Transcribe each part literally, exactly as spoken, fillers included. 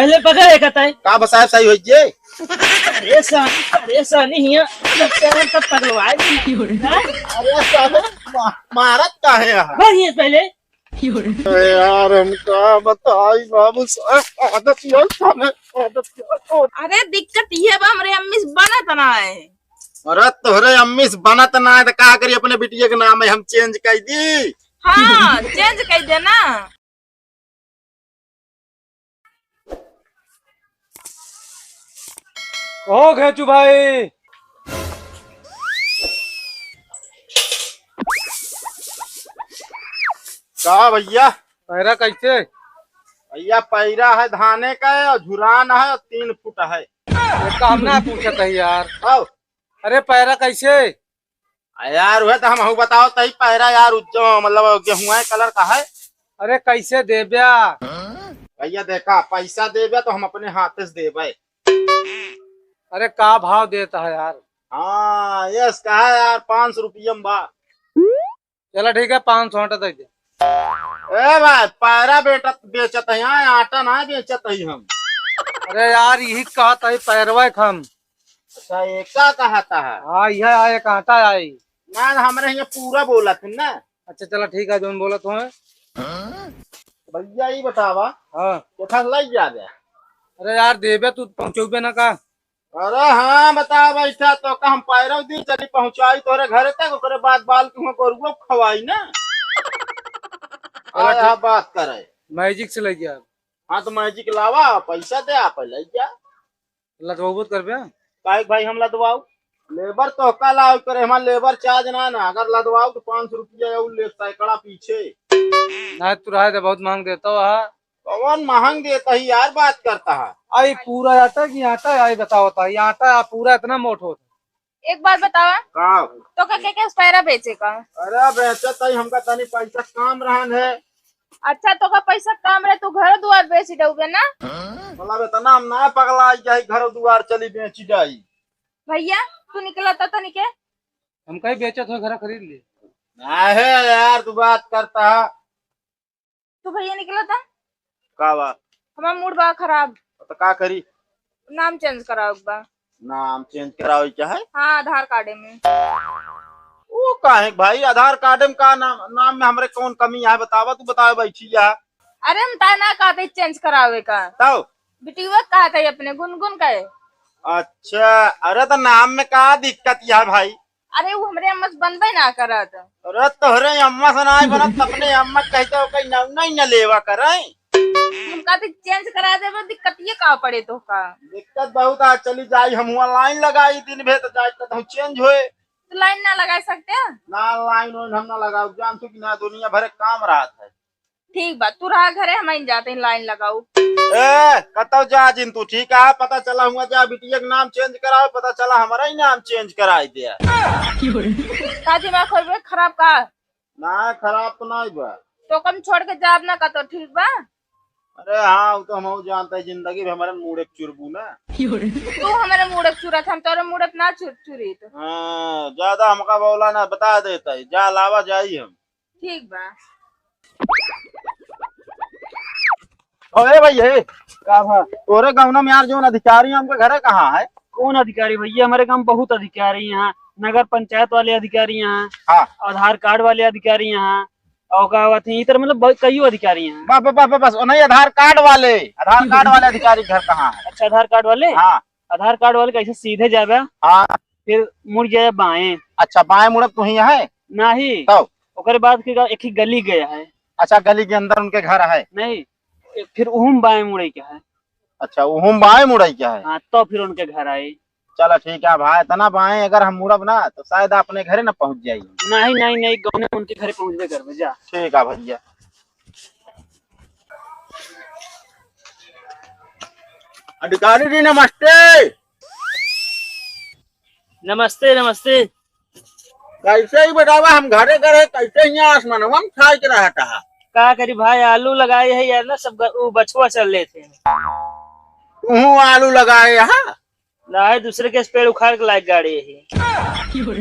पहले पकड़ एक हताई। का बसाए सही होई जे? परेशान, परेशानी हिया। जब तेरे तब पगलवाए दी। हाँ? अरे साहब, मा-, मारत का है यहाँ? भाग यहाँ पहले। अरे यार, हम का बताई बाबू साहब, आदत यार, साले, आदत यार। अरे दिक्कत ये बा, हमरे अम्मी से बनत ना है। अरे तोहरे अम्मी से बनत ना है तो का करी, अपने बिटिया के नाम है हम change कर दी। हाँ, change कर दे ना। ओ घेचू भाई। का भैया? पैरा कैसे? भैया पैरा है धाने का है और झुरान है और तीन फुट है। ये तो हम ना पूछत है यार। आओ। अरे पैरा कैसे? आ यार, उहे तो हमहू बताओ तई पैरा यार, उज्जो, मतलब गेहुआ कलर का है। अरे कैसे देब्या? भैया देखा, पैसा देब्या तो हम अपने हाथे से देबे। अरे का भाव देता है यार? हाँ, यस कहा यार, पाँच सौ रुपया में बा। चला ठीक है, पाँच सौ आटा दे दे। ए भाई, पैरा बेटा बेचत है यहाँ, आटा ना बेचत है हम। अरे यार, यही कहत है पैरवा के हम। अच्छा, एका कहता है? हाँ, यह आए, एक आटा आई। ना, ना, हमरे यहाँ पूरा बोलत है ना। अच्छा, चला ठीक है, जौन बोलत हो। भैया, ई बतावा, हाँ। केथा लई जाबे? अरे यार, देबे तू, पहुँचौबे ना का? अरे हाँ, बता बैठा, तो का हम पैरव दी, चली पहुँचाई तोरे घरे तक, ओकरे बाद बाल के हुआं गोरुआ खवाई ना। चला आया ठीक। बात करे। मैजिक से लई जा। हाँ, तो मैजिक लावा, पैसा दे, आप लई जा। लदवाबो तो करबे। काहे के भाई हम लदवाऊ? लेबर तो का लाव करे, हमार लेबर चार्ज ना ना, अगर लदवाऊ तो पाँच सौ रुपया और ले, सैकड़ा पीछे। ना, तू रहे दे, बहुत महंग देता हो, हाँ। कौन महंग देता ही यार, बात करता है। आई पूरा आटा की आटा, आई बताओ, ये आटा पूरा इतना मोट होता। एक बात बतावा। का? तो का, के, के पैरा बेचे का? अरे बेचे तई हमका तनी पैसा काम रहन है। अच्छा, तो का पैसा काम रहे, तू घर दुआर बेच डूबे ना? मतलब इतना हम ना पगला जाई, घर दुआर चली बेच जाई। भैया, तू निकला था तनी के? हम कहीं बेचत हो, घर खरीद ले। ना है यार, तू बात करता है। तू भैया निकला था? का बा? हमार मूड बा खराब। तो का करी? नाम चेंज करावे के बा। नाम चेंज करावे के है? हाँ, आधार कार्ड में। वो काहे भाई, आधार कार्ड में का नाम, नाम में हमरे कौन कमी है बतावा, तू बतावे बैठी है। अरे हम ताय ना कहते चेंज करावे का। तब? बिटिया कहते अपने गुनगुन का है। अच्छा, अरे तो नाम में का दिक्कत है भाई? अरे वो हमरे अम्मा से बनबे ना करत। अरे तोहरे अम्मा से ना बनत, अपने अम्मा कहते हो कहीं ना, नहीं ना लेवा करे। हम कहते चेंज करा देबे, दिक्कत ये का पड़े तो का? दिक्कत बहुत आ, चली जाई हम हुआ लाइन लगाई दिन भर तो जाए तो हम चेंज होए। तो लाइन ना लगा सकते हैं? ना लाइन वाइन हम ना लगाओ, जान तू कि ना दुनिया भर के काम रहत है। ठीक बा, तू रहा घरे, हम आइन जाते हैं लाइन लगाऊ। ए, कतौ जा जिन तू, ठीक है? पता चला हुआ जा बिटिया के नाम चेंज कराओ, पता चला हमारा ही नाम चेंज कराई दे। का दिमाग हो गया खराब का? ना, खराब तो नहीं बा। तो कम छोड़ के जाब ना का तो ठीक बा? अरे हाँ, वो तो हम जानते हैं, जिंदगी भर हमारे मूड़े पे चुरबू ना। तू हमारे मूड़े पे चुरत, हम तोरे मूड़े पे ना चुर, चुरी तो। हाँ, ज्यादा हमका बोला ना, बता देता है, जा लावा जाई हम। ठीक बा। ओए भैया, ए, का भा? तोरे गाँव में यार जौन अधिकारी है, उनके घरे कहाँ है? कौन अधिकारी भैया? हमारे गाँव बहुत अधिकारी हैं, नगर पंचायत वाले अधिकारी हैं, हाँ। आधार कार्ड वाले अधिकारी हैं, और का बात है, इधर मतलब बहुत, कईयों अधिकारी हैं। बस, बस, बस, बस, बस, नहीं, आधार कार्ड वाले, आधार कार्ड वाले अधिकारी घर कहाँ है? अच्छा, आधार कार्ड वाले? हाँ। आधार कार्ड वाले कैसे सीधे जाबे? हाँ। फिर मुड़ जाए बाएं। अच्छा, बाएं मुड़ब तू ही है? नहीं। तब? ओकरे बाद फिर एक ही गली गया है। अच्छा, गली के अंदर उनके घर है? नहीं, फिर उहुम बाएं मुड़े के है। अच्छा, उहुम बाएं मुड़े के है? हाँ, तो फिर उनके घर आए। चला ठीक है भाई, इतना बाएं अगर हम मुड़ब ना तो शायद अपने घरे ना पहुँच जाई। नहीं, नहीं, नहीं, गौने उनके घरे पहुँचबे करबे, जा। ठीक है भैया। अधिकारी जी नमस्ते। नमस्ते, नमस्ते। कैसे ही बतावा, हम घरे घरे कैसे ही आसमानवा में छाई के रहता है। का करी भाई, आलू लगाए है यार ना, सब ग-, उ बछुआ चल लेते हैं। तू आलू लगाए है? ना है, दूसरे के पेड़ उखाड़ के लायक गाड़ी है।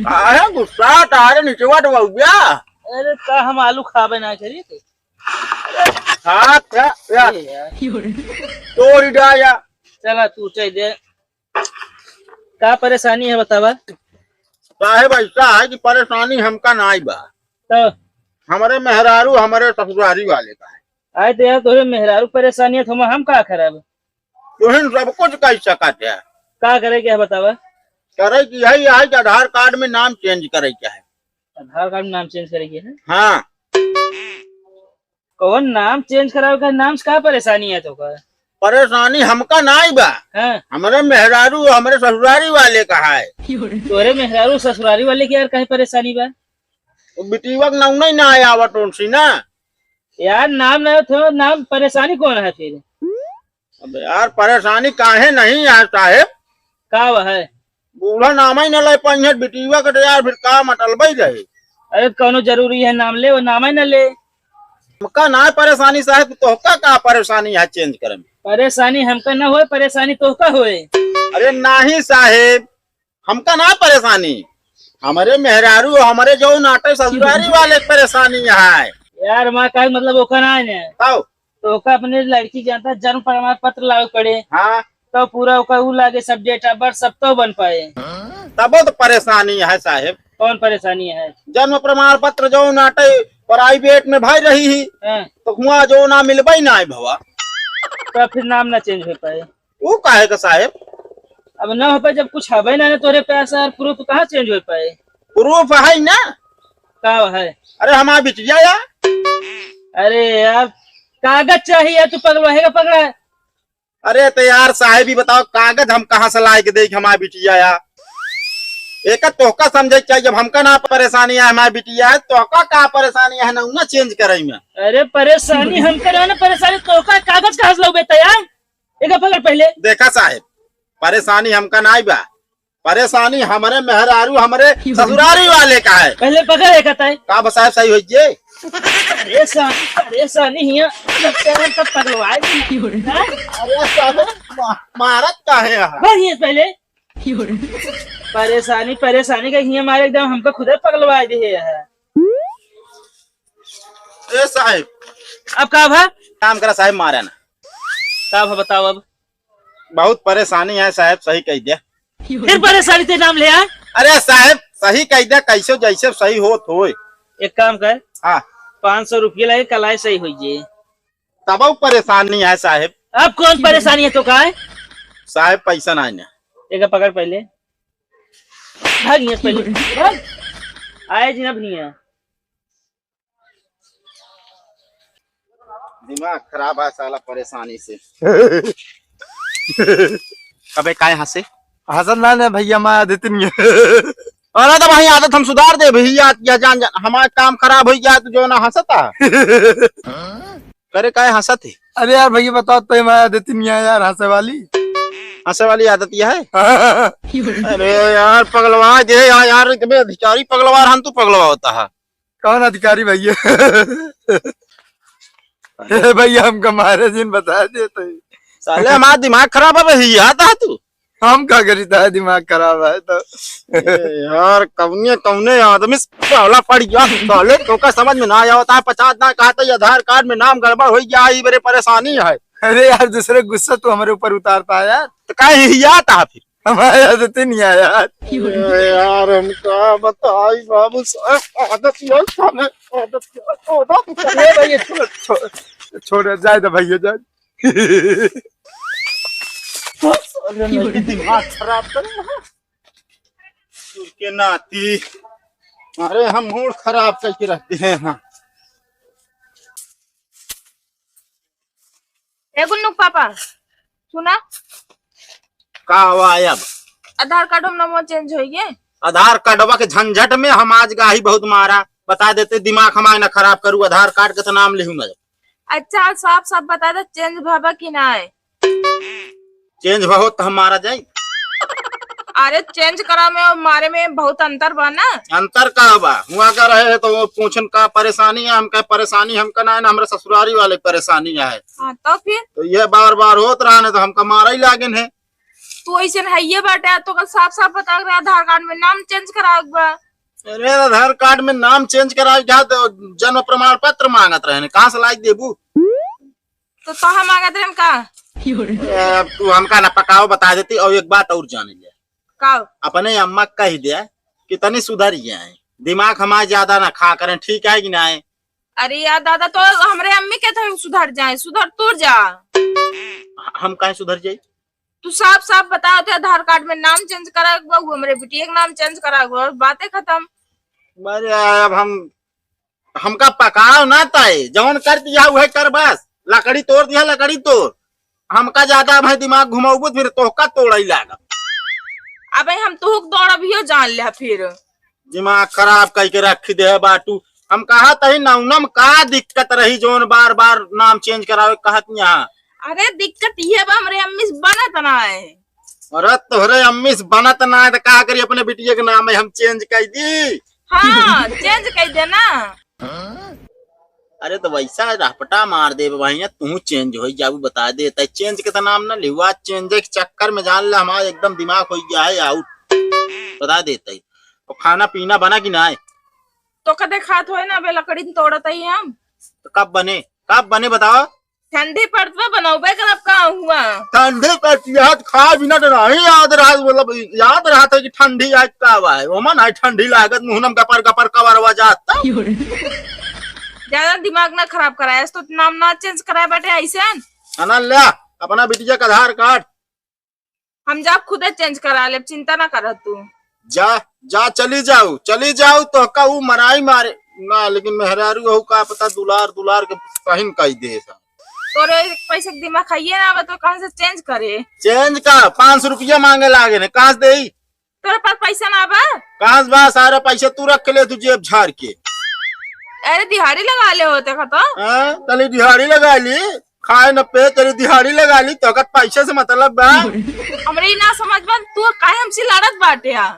काहे गुस्सा तारे निचवा दबाउबिया? अरे का हम आलू खाबे ना करी थे? हाथ है, या। ए यार। तोड़ डाया। चला तू चल दे। का परेशानी है बतावा? साहेब, ऐसा है कि परेशानी हमका नाई बा। तो? हमरे मेहरारू हमरे ससुरारी वाले का है। आए तो यार, तोहरे मेहरारू परेशानी है तो हम, हम का करब? तुहिन सब कुछ कर सकत है। का करे के है बतावा? करे की है, यही कि आधार कार्ड में नाम change करे के है। आधार कार्ड में नाम change करे के है? हाँ। कौन नाम change करावे का? नाम से का परेशानी है तोका? परेशानी हमका नाई बा। हाँ। हमरे मेहरारू, हमरे ससुरारी वाले का है। तोरे मेहरारू ससुरारी वाले के यार काहे परेशानी बा? वो बिटिया के नाम नहीं ना आया आवत उनसे ना। यार नाम ना हो तो नाम परेशानी कौन है फिर? अब यार परेशानी काहे नहीं है साहेब? का वह है? बूढ़ा नाम ही न ले पाई है बिटिया के तो यार फिर का मतलब ही रहे? अरे कौनो जरूरी है नाम ले, वो नाम ही न ले। हमका ना परेशानी साहेब, तोहका का परेशानी है change करे में? परेशानी हमका ना होए, परेशानी तोहका होए। अरे नाही साहेब, हमका ना परेशानी, हमरे मेहरारू, हमरे जो नाटे ससुरारी वाले के परेशानी है। यार, हमार का मतलब ओकर ना है। तब? तो ओकर अपने लड़की जानता, जन्म प्रमाण पत्र लावे पड़े। हाँ। तो पूरा ओकर उ लागे, सब date of birth सब तो बन पाए। तबो तो परेशानी है साहेब। कौन परेशानी है? जन्म प्रमाण पत्र जो नाटे private में भाई रही ही, हाँ। तो हुआ जो ना मिलबे ना है भवा। तो फिर नाम ना change हो पाए। ऊ काहे का साहेब? अब ना हो पाए, जब कुछ हबे ना, ना तोरे पास और proof कहाँ change हो पाए? Proof है ना। का है? अरे हमार बिटिया या। अरे यार, कागज चाहिए, तू पगलवाएगा पगला। अरे तो यार साहेब, ई बताओ, कागज हम कहाँ से लाए के देख हमार बिटिया या? एक तोहका समझे के चाहिए, जब हमका ना परेशानी है हमार बिटिया है, तोहका का परेशानी है ना, ना change करे में? अरे परेशानी हमका ना, ना परेशानी तोहका, कागज कहाँ से लाऊबे तैयार? एका पकड़ पहले। देखा साहेब, परेशानी हमका नाई बा, परेशानी हमरे मेहरारू, हमरे ससुरारी वाले का है। पहले पकड़ एका तय। का बा साहेब, सही होई जे? परेशानी, परेशानी हिया, जब तेरे तब पगलवाए दी। हाँ? अरे साहेब, मा-, मारत काहे यहाँ? बस ये पहले। परेशानी, परेशानी का हिया मारे एकदम हमका खुदे पगलवाए दी है। ए साहेब। अब का भा? काम करा साहेब, मारा ना। का भा बताओ अब? बहुत परेशानी है साहेब, सही कह दिया। फिर परेशानी ते नाम ले आ। अरे साहेब, सही कह दिया, कैसे जैसे सही होत होए। एक काम कर। हाँ। पाँच सौ रुपया लगे, कलाई सही होई जे। तब परेशानी है साहेब। अब कौन परेशानी है तो का है? साहेब पैसा ना है ना। एक पकड़ पहले। भाग यहाँ से पहले। भाग। आए जी ना भैया। दिमाग खराब है साला परेशानी से। अबे काहे हंसे? हंसत ना ना भैया, मैं आदत नहीं है। अरे तो भाई आदत हम सुधार दे भैया, या जान जान हमारा काम खराब हो गया तो जो ना हंसता। करे काहे हंसत है? अरे यार भैया बताओ तो मैं आदत नहीं है यार हंसे वाली। हंसे वाली आदत यह है? अरे यार पगलवा दे यार, यार इतने अधिकारी पगलवा हम तू पगलवा होता है। कौन अधिकारी भैया? ए भैया, हमका मारे जिन बता देते। साले, हमारा दिमाग खराब है भैया, था तू। हम का करी था, दिमाग खराब है तो। ए यार, कौने, कौने आदमी से पाला पड़ गया। साले, तोका समझ में ना आवता है, पचास ना कहा था, ये आधार कार्ड में नाम गड़बड़ हो गया, ये बड़े परेशानी है। अरे यार, दूसरे गुस्सा तू हमारे ऊपर उतारता है यार। तो काहे हिया था फिर? हमारे आदत ही नहीं आया यार। अरे यार, हम का बताई बाबू साहब, आदत यार, साले, आदत यार, आदत। ए भैया, छोड़, छोड़, छोड़, जाए दे भैया, जाए। अरे, मेरी दिमाग खराब कर रहा है। के नाती, अरे, हम मूड खराब करके रखते हैं, हाँ। ए गुन्नू के पापा, सुना। का हुआ अब? आधार कार्ड में नाम change होइए। आधार कार्डवा के झंझट में हम आज गाही बहुत मारा। बता देते, दिमाग हमारे ना खराब करू, आधार कार्ड के तो नाम लिहू ना। अच्छा, साफ साफ बता दे, change भवा कि ना है? Change भवो तो हम मारा जाई। अरे, change करा में और मारे में बहुत अंतर बा ना। अंतर का बा? हुआ का रहे है तो वो पूछन का परेशानी है, हम कहे परेशानी हमका ना है ना, हमरे ससुरारी वाले परेशानी है। हाँ, तो फिर? तो ये बार बार होत रहा ना तो हमका मारा ही लागेन है। तू ऐसे है ये बाटे, तो कल साफ साफ बता रहा आधार कार्ड में नाम change करावे के बा। अरे, आधार कार्ड में नाम change करावे के तो जन्म प्रमाण पत्र मांगत रहे, कहाँ से लाइ देबू? तो तोहा मांगत रहन का? ए, अब तू हमका ना पकाओ, बता देती। और एक बात और जान ले, का? अपने अम्मा कहि दे कि तनी सुधर जाए, दिमाग हमार ज्यादा ना खा करें, ठीक है कि नाहीं? अरे यार दादा, तो हमरे अम्मी के तो सुधर जाए, सुधर तू जा। हम काहे सुधर जाई? तू साफ साफ बताओ थे, आधार कार्ड में नाम change करावे के बा, वो हमरे बिटिया के नाम change करावे के बा, बातें खत्म। अरे यार, अब हम, हमका पकाओ ना ताई, जौन कर दिया उहे कर बस। लकड़ी तोड़ दिया, लकड़ी तोड़। हमका ज्यादा भाई दिमाग घुमाउबू फिर तोहका तोड़ई लागब। अबे हम तुहुक दौड़ब हियो जान ले फिर। दिमाग खराब कइके रख दे बाटू। हम कहा तही नौनम का दिक्कत रही जौन बार बार नाम change करावे कहत यहाँ। अरे दिक्कत ये बा हमरे अम्मी से बनत ना है। अरे तोहरे अम्मी से बनत ना है तो का करी, अपने बिटिया के नाम है हम change कर दी। हाँ, change कर दे ना। अरे तो वैसा रहपटा मार देबे भैया, तू change होइ जाबू, बता देत ही। Change के तो नाम ना लिवा, change के चक्कर में जान ले हमार एकदम दिमाग होइ गया है out, बता देत ही। और खाना पीना बना कि नाहीं? तो कदे खात होए ना, अबे लकड़ी तोड़त ही हम। तो कब बने, कब बने बताओ? ठंडी पड़त बा, बनौबे करब का हुआ? ठंडी पड़त याद खा बिना तो नहीं याद रहा, मतलब याद रहा था कि ठंडी आज का बा है, ओमन है ठंडी लागत, मुहनम गपर गपर कवरवा जात। ज्यादा दिमाग ना खराब कराए, तो नाम ना change कराए बाटे ऐसे। अना ले अपना बिटिया का आधार कार्ड। हम जाब खुदे change करा लेब, चिंता ना कर तू। जा, जा, चली जाऊ, चली जाऊ, तोहका ऊ मराई मारे ना, लेकिन मेहरारू हो का पता दुलार दुलार के कहीं कई दे सा। तोरे पैसे के दिमाग खाइए ना, अब तो कहाँ से change करे? Change का पाँच सौ रुपया मांगे लागे ने, कहाँ से देई? तोरे पास पैसा ना बा? कहाँ से बा? सारा पैसा तू रख ले, तू जेब झाड़ के। अरे दिहाड़ी लगा ले होते का तो। हाँ, तनी दिहाड़ी लगा ली, खाए न पे, तनी दिहाड़ी लगा ली, तोहका पैसे से मतलब बा। हमरे ई ना समझ बा, तू काहे हमसे लड़त बाटे आ?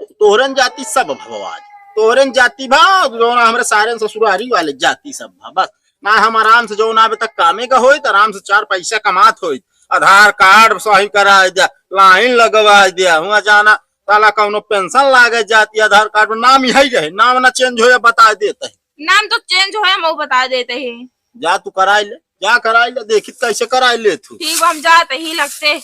तोहरन जाति सब भवा आज, तोहरन जाति भा, जौन हमरे सारे ससुरारी वाले जाति सब भा, बस। ना हम आराम से जौन आबे तक कामे का होइत, आराम से चार पैसा कमात होइत, आधार कार्ड सही कराए द्या, लाइन लगवाए द्या, हुआ जाना साला कौनो पेंशन लागे जाति, आधार कार्ड में नाम यही रहे, नाम ना change होए, बता देत ही। नाम तो change होए, हम बता देत ही। जा तू कराई ले, जा कराई ले, देखित कैसे कराई ले तू। ठीक बा, हम जात ही लगते।